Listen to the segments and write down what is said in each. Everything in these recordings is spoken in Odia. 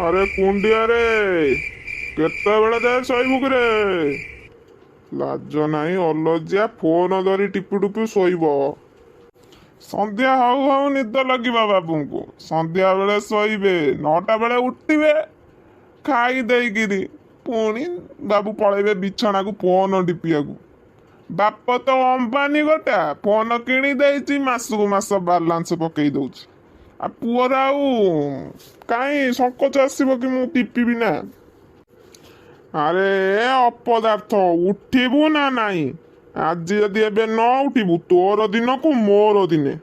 ଆରେ କୁଣ୍ଡିଆରେ, କେତେବେଳେ ଯାଏ ଶୋଇବୁ କିରେ? ଲାଜ ନାହିଁ, ଅଲଜ୍ୟା, ଫୋନ ଧରି ଟିପି ଟିପି ଶୋଇବ। ସନ୍ଧ୍ୟା ହଉ ହଉ ନିଦ ଲାଗିବ ବାବୁଙ୍କୁ। ସନ୍ଧ୍ୟା ବେଳେ ଶୋଇବେ, 9ଟା ବେଳେ ଉଠିବେ, ଖାଇ ଦେଇକିରି ପୁଣି ବାବୁ ପଳେଇବେ ବିଛଣାକୁ ଫୋନ ଟିପିବାକୁ। ବାପ ତ ଅମ୍ବାନୀ ଗୋଟା, ଫୋନ କିଣି ଦେଇଛି, ମାସକୁ ମାସ ବାଲାନ୍ସ ପକେଇ ଦଉଛି। ଆଉ ପୁଅର ଆଉ କାହିଁ ସଙ୍କୋଚ ଆସିବ କି ମୁଁ ଟିପିବି ନା? ଆରେ ଅପଦାର୍ଥ, ଉଠିବୁ ନା ନାହିଁ? ଆଜି ଯଦି ଏବେ ନ ଉଠିବୁ, ତୋର ଦିନକୁ ମୋର ଦିନେ।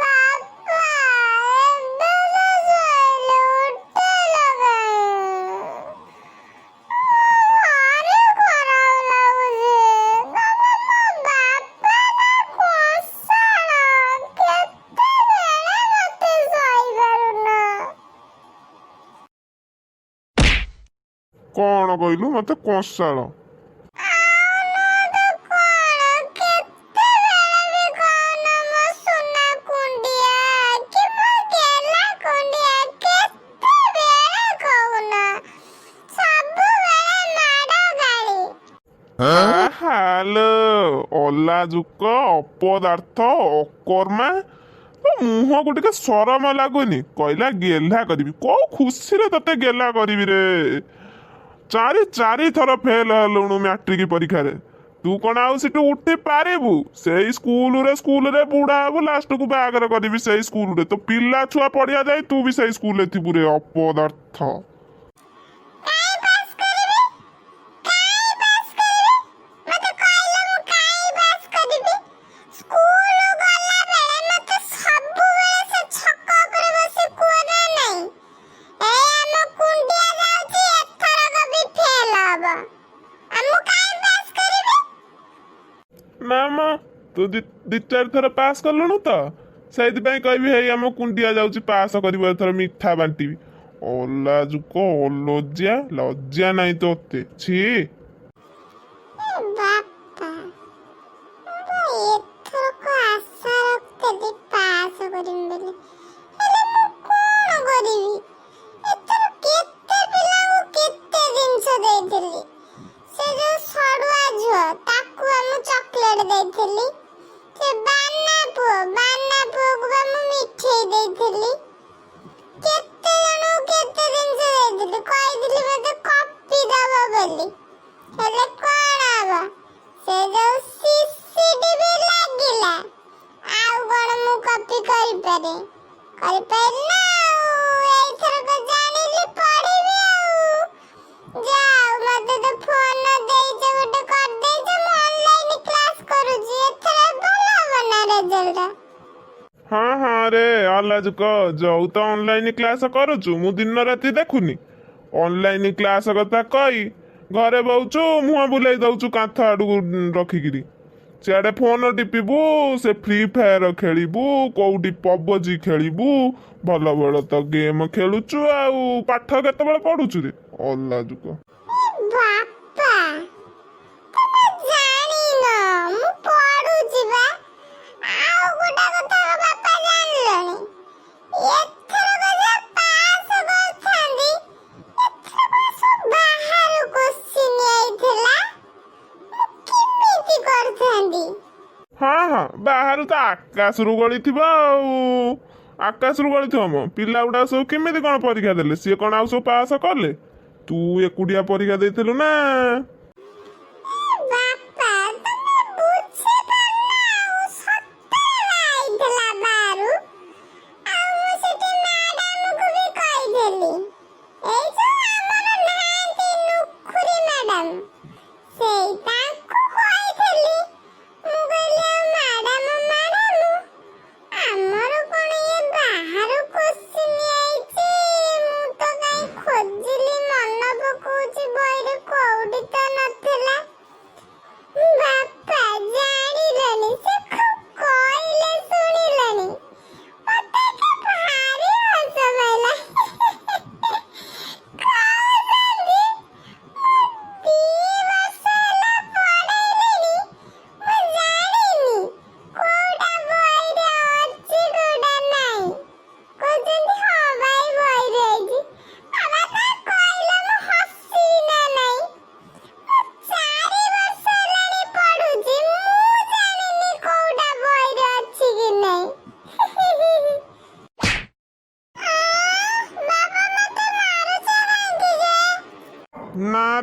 ବାପା, ଏବେ ତ ଶୋଇଲି, ଉଠେଇଲ କାଇଁ? ଭାରି ଖରାପ ଲାଗୁଛି। ତମେ ମୋ ବାପା ନା କୋଶଳ? କେତେବେଳେ ମତେ ଶୋଇପାରୁନ। କଣ କହିଲୁ ମତେ କଂସାଳ? ଆଉ ନୁହଁ ତ କଣ? କେତେବେଳେ ବି କହୁନ ମୋ ସୁନା କୁଣ୍ଡିଆ କି ମୋ ଗେଲା କୁଣ୍ଡିଆ, କେତେବେଳେ କହୁନ? ସବୁବେଳେ ମାଡ଼ ଗାଳି। ହାଲୋ ଅଲାଜୁକ, ଅପଦାର୍ଥ, ଅକର୍ମା, ତୋ ମୁହଁକୁ ଟିକେ ସରମ ଲାଗୁନି? କହିଲା ଗେହ୍ଲା କରିବି। କୋଉ ଖୁସିରେ ତତେ ଗେହ୍ଲା କରିବି ରେ? ଚାରି ଚାରି ଥର ଫେଲ ହେଲୁଣୁ ମ୍ୟାଟ୍ରିକ ପରୀକ୍ଷାରେ। ତୁ କଣ ଆଉ ସେଠୁ ଉଠି ପାରିବୁ? ସେଇ ସ୍କୁଲରେ ସ୍କୁଲରେ ବୁଢା ହବୁ, ଲାଷ୍ଟକୁ ବାହାଘର କରିବି ସେଇ ସ୍କୁଲରେ। ତୋ ପିଲା ଛୁଆ ପଢିଆ ଯାଇ ତୁ ବି ସେଇ ସ୍କୁଲରେ ଥିବୁ ରେ ଅପଦାର୍ଥ। କାଇଁ ପାସ୍ କରିବି? କାଇଁ ପାସ୍ କରିବି? ମତେ କହିଲ, ମୁଁ କାଇଁ ପାସ୍ କରିବି? ସ୍କୁଲ ଗଲା ବେଳେ ମତେ ସବୁବେଳେ ସେ ଛକ ଉପରେ ବସି କୁହ ନା ନାଇଁ, ଏଇ ଆମ କୁଣ୍ଡିଆ ଯାଉଛି, ଏଥରକ ବି ଫେଲ ହବ। ଆଉ ମୁଁ କାଇଁ ପାସ୍ କରିବି? ନା ମ, ତୁ ଦି ଚାରି ଥର ପାସ୍ କଲୁଣୁ ତ, ସେଇଥିପାଇଁ କହିବି ହେଇ ଆମ କୁଣ୍ଡିଆ ଯାଉଛି, ପାସ୍ କରିବ ଏଥର, ମିଠା ବାଣ୍ଟିବି। ଅଲାଜୁକ, ଅଲଜ୍ୟା, ଲଜ୍ଜା ନାହିଁ ତୋତେ, ଛି। ଏ ବାପା, ମୁଁ ତ ଏଥରକ ଆଶା ରଖିଥିଲି ପାସ୍ କରିବି ବୋଲି, ହେଲେ ମୁଁ କଣ କରିବି? ଏଥର କେତେ ପିଲାଙ୍କୁ କେତେ ଜିନିଷ ଦେଇଥିଲି। ସେ ଯୋଉ ସଡୁଆ ଝିଅ, ତାକୁ ବା ମୁଁ ଚକୋଲେଟ ଦେଇଥିଲି। ସେ ବାନା ପୁଅ, ବାନା ପୁଅକୁ ବା ମୁଁ ମିଠେଇ ଦେଇଥିଲି। କେତେ ଜଣଙ୍କୁ କେତେ ଜିନିଷ ଦେଇଥିଲି। କହିଥିଲି ମତେ କପି ଦବ ବୋଲି, ହେଲେ କଣ ହବ? ସେ ଯୋଉ ସିସିଟିଭି ଲାଗିଲା, ଆଉ କଣ ମୁଁ କପି କରିପାରେ? କରିପାରିଲି ନା। ଆଉ ଏଇଥରକ ଜାଣିଲି, ପଢିବି। ଆଉ ଯାଉ, ମତେ ତ ଫୋନ ଦେଇଛ, ଗୋଟେ କରିଦେଇଛ, ମୁଁ ଅନଲାଇନ କ୍ଲାସ କରୁଛି। ଏଥର ଭଲ ହବ ନା ରେଜଲ୍ଟ? ହଁ ହଁ ରେ ଅଲାଜୁକ, ଯୋଉ ତ ଅନଲାଇନ କ୍ଲାସ କରୁଛୁ, ମୁଁ ଦିନ ରାତି ଦେଖୁନି। ଅନଲାଇନ କ୍ଲାସ କଥା କହି ଘରେ ବଉଛୁ, ମୁହଁ ବୁଲେଇ ଦଉଛୁ କାନ୍ଥ ଆଡକୁ ରଖିକିରି। ସିଆଡେ ଫୋନ ଟିପିବୁ, ସେ ଫ୍ରି ଫାୟାର ଖେଳିବୁ, କୋଉଠି ପବଜି ଖେଳିବୁ, ଭଲ ଭଲ ତ ଗେମ୍ ଖେଳୁଛୁ। ଆଉ ପାଠ କେତେବେଳେ ପଢୁଛୁ ରେ ଅଲାଜୁକ? ବାପା, ତମେ ଜାଣିନ, ମୁଁ ପଢୁଛି ବା। ଆଉ ଗୋଟେ କଥା ବାପା, ଜାଣିଲଣି, ଏଥରକ ଯା ପାସ୍ କରିଥାନ୍ତି, ଏଥରକ ସବୁ ବାହାରୁ କୋଶ୍ଚିନ୍ ଆଇଥିଲା, ମୁଁ କେମିତି କରିଥାନ୍ତି? ହଁ ହଁ, ବାହାରୁ ତ ଆକାଶରୁ ଗଳିଥିବ। ଆଉ ଆକାଶରୁ ଗଳିଥିବ ମ, ପିଲା ଗୁଡା ସବୁ କେମିତି କଣ ପରୀକ୍ଷା ଦେଲେ? ସିଏ କଣ ଆଉ ସବୁ ପାସ୍ କଲେ? ତୁ ଏକୁଟିଆ ପରୀକ୍ଷା ଦେଇଥିଲୁ ନା? ବାପା, ତମେ ବୁଝିପାରୁନ। ଆଉ ସତରେ ଆଇଥିଲା ବାହାରୁ। ଆଉ ମୁଁ ସେଠି ମ୍ୟାଡାମକୁ ବି କହିଥିଲି। ଏଇ ଯୋଉ ଆମର ନାହାନ୍ତି ନୁଖୁରୀ ମ୍ୟାଡାମ, ସେଇ ତାଙ୍କୁ କହିଥିଲି। ମୁଁ କହିଲି, ଆଉ ମ୍ୟାଡାମ, ମ୍ୟାଡାମ, ଆମର କଣ ଇଏ ବାହାରୁ କୋଶ୍ଚିନ୍ ଆଇଛି? ମୁଁ ତ କାଇଁ ଖୋଜିଲି, ମନ ପକଉଛି, ବହିରେ କୋଉଠି ତ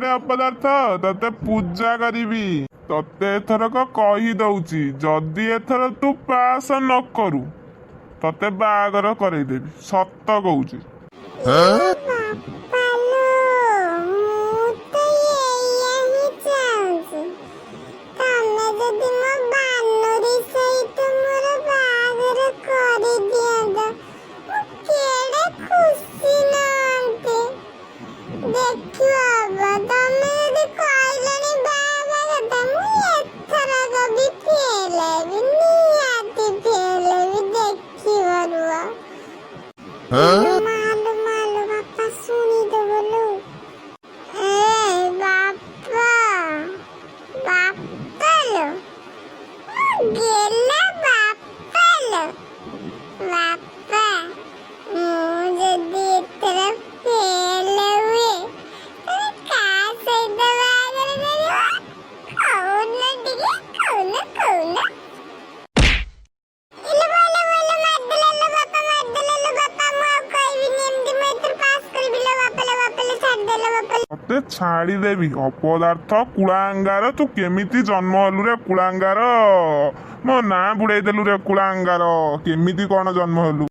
ରେ ଅପଦାର୍ଥ, ତତେ ପୂଜା କରିବି। ତତେ ଏଥରକ କହିଦଉଛି, ଯଦି ଏଥର ତୁ ପାସ ନ କରୁ, ତତେ ବାହାଘର କରେଇଦେବି, ସତ କହୁଛି। ବାପା ଲୋ, ମୁଁ ତ ଏଇଆ ହିଁ ଚାହୁଁଛି। ତମେ ଯଦି ମୋ ବାନୁରୀ ସହିତ ମୋର ବାହାଘର କରିଦିଅନ୍ତ, ମୁଁ କେଡ଼େ ଖୁସି ନଅନ୍ତି। ଦେଖିବ ବାବା, ତମେ ଯଦି କହିଲଣି ବାହା ହେବା କଥା, ମୁଁ ଏଥରକ ବି ଫେଲ୍ ହେବି, ନିହାତି ଫେଲ୍ ହେବି, ଦେଖିବ ରୁହ। ମାଲୋ ମାଲୋ, ବାପା ଶୁଣିଦେବ ଲୋ। ଏ ବାପା, ବାପା ଲୋ, ମୋ ଗେଲା ବାପା ଲୋ, ବାପା, ମୁଁ ଯଦି ଏଥର ଫେଲ୍ ହୁଏ, ତମେ କାହା ସହିତ ବାହାଘର କରିବ? କହୁନ ଟିକେ, କହୁନ, କହୁନ। ଇଲୋ ଲୋ, ଲୋ, ମାରିଦେଲେ ଲୋ ବାପା, ମାରିଦେଲେ ଲୋ ବାପା। ମୁଁ ଆଉ କହିବିନି ଏମିତି। ମୁଁ ଏଥର ପାସ୍ କରିବି ଲୋ ବାପା, ଲୋ ବାପା ଲୋ, ଛାଡ଼ିଦେଲ ବାପା ଲୋ। ତତେ ଛାଡ଼ିଦେବି। ଅପଦାର୍ଥ କୁଳାଙ୍ଗାର, ତୁ କେମିତି ଜନ୍ମ ହେଲୁ ରେ କୁଳାଙ୍ଗାର? ମୋ ନାଁ ବୁଡ଼େଇ ଦେଲୁ ରେ କୁଳାଙ୍ଗାର, କେମିତି କଣ ଜନ୍ମ ହେଲୁ?